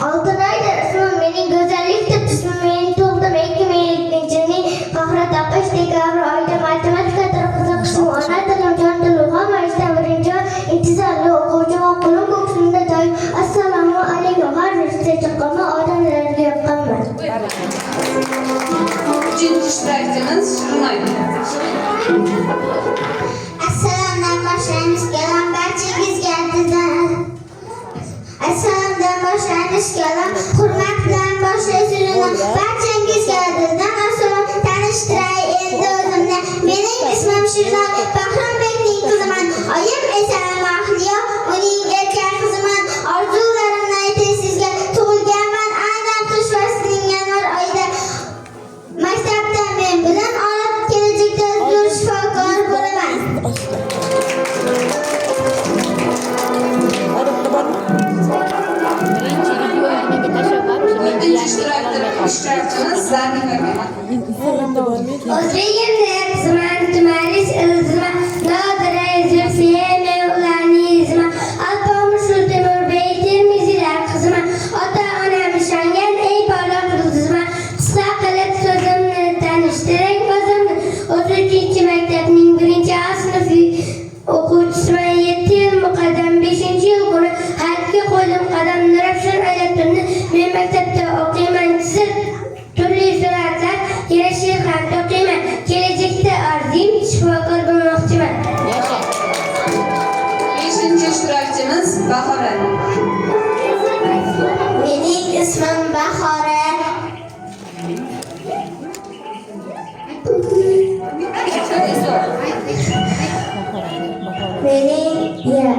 Oltinaydir ismim mening, go'zallikdir jismim mening. Tug'ildim 2007-yilning Qahra topish dekabr oyida. Matematikadir qiziqishim, ona tilim jon dilim, hamma ishdan birinchi, intizorli o'quvchiman, qo'lim ko'ksimda doim. Assalomu alaykum, har ishda chiqqanman, odamlarga yoqqanman. Uchinchi ishtirokchimiz Shirinay. Assalomdan boshlaymiz kalom, barchangizga dildan. Assalomdan boshlaymiz kalom, hurmat bilan boshlaysiz uni. Barchangizga dildan assalom, tanishtiray endi o'zimni. Mening ismim Shirinoy, Bahrombekning qiziman. Oyim esa Mahliyo, uning erka qiziman. Orzularimni aytay sizga, tug'ilganman aynan qish faslining yanvar oyida. Maktabda men bilim olib, kelajakda zo'r shifokor bo'laman. Birinchi videoyni menga tashlab o'sha men To'rtinchi ishtirokchimiz Zarnigor. O'zbegimni qiziman, Tumaris ildiziman, Nodira, Zulfiya, men ularning iziman. Alpomish Temurbek, Termiziylar qiziman. Ota-onam ishongan eng porloq yulduzman. Qisqa qilib so'zimni tanishtiring o'zimni. 33-maktabning 1 A sinfi o'quvchisiman. 7 yil muqaddam, 5-yil kuni hayotga qo'ydim qadam. Nurafshon aylab tunni, men maktabda o'qiyman. Chizib turli suratlar, yana she'r ham to'qiyman. Kelajakda orzum shifokor bo'lmoqchiman. Yasha. Beshinchi ishtirokchimiz Bahora. Mening ismim Bahora. Mening ya.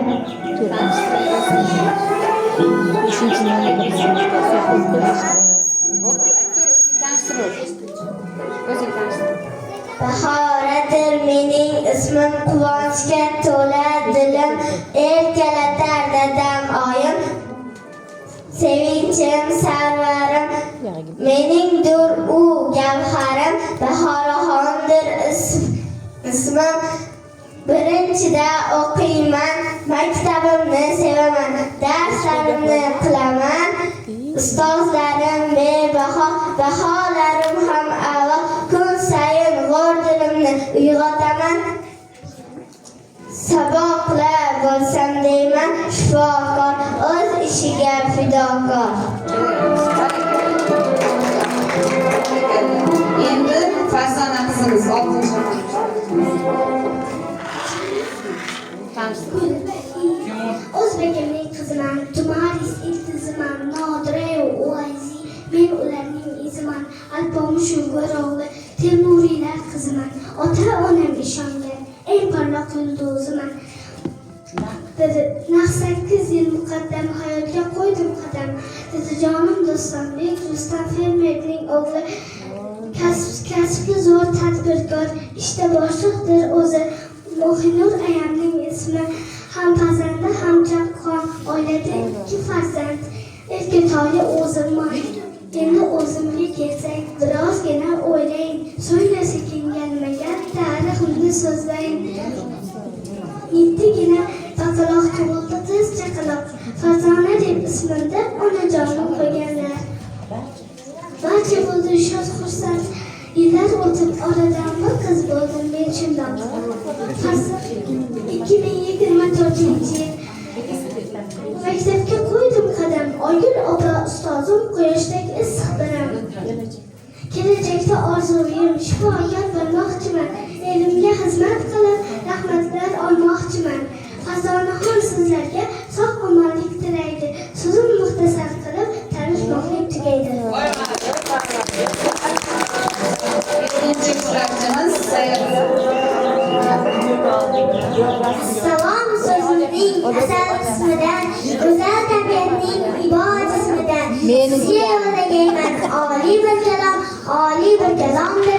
Beshinchi Aytur, o'zing tanishtir. O'zing tanishtir. Bahoradir mening ismim, quvonchga to'la dilim, erkalatar dadam, oyim, sevinchim, sarvarim, meningdur u gavharim. Bahoraxondir ismim, birinchida o'qiyman, maktabimni sevaman, darslarimni qilaman, ustozlarim bebaho, baholarim ham a'lo, kun sayin g'o'r dilimni uyg'otaman, saboqlar bo'lsam deyman shifokor, o'z ishiga fidokor. Endi Farzona qizimiz, oltinchi o'quvchi. Tanishtir. O'zbekimning qiziman, Tumaris ildiziman, Nodira Uvayziy, men ularning iziman. Alpomish Go'ro'g'li, Temuriylar qiziman. Ota-onam ishongan eng porloq yulduziman. Naq 8 yil muqaddam, hayotga qo'ydim qadam. Dadajonim Dostonbek, Rustam fermerning o'g'li, kasbli zo'r tadbirkor, ishda boshliqdir o'zi. Mohinur ayamning ismi, ham pazanda, ham chaqqon, oilada ikki farzand, erkatoyi o'zimman. Endi o'zimga kelsak, birozgina o'ylayin, so'ngra sekin galma-gal tariximni so'zlayin. Yettigina baqaloq tug'ildi, qiz chaqaloq. Farzona deb ismimni onajonim qo'yganlar. Barcha bo'ldi shod, xursand. Yillar o'tib oradan bir qiz bo'ldim men shundoq. 2024-yil maktabga qo'ydim qadam. Oygul opa ustozim, quyoshdek issiq biram. Kelajakda orzuyim shifokor bo'lmoqchiman. Elimga xizmat qilib, rahmatlar olmoqchiman. Farzonaxon sizlarga sog' omonlik tilaydi. So'zim muxtasar qilib, tanishmoqlik tugaydi. Yettinchi ishtirokchimiz Sayyor. Salom so'zimning asal qismidan, go'zal tabiatning ibo jismidan. Sizga yo'llagayman oliy bir kalom, oliy bir kalomdir.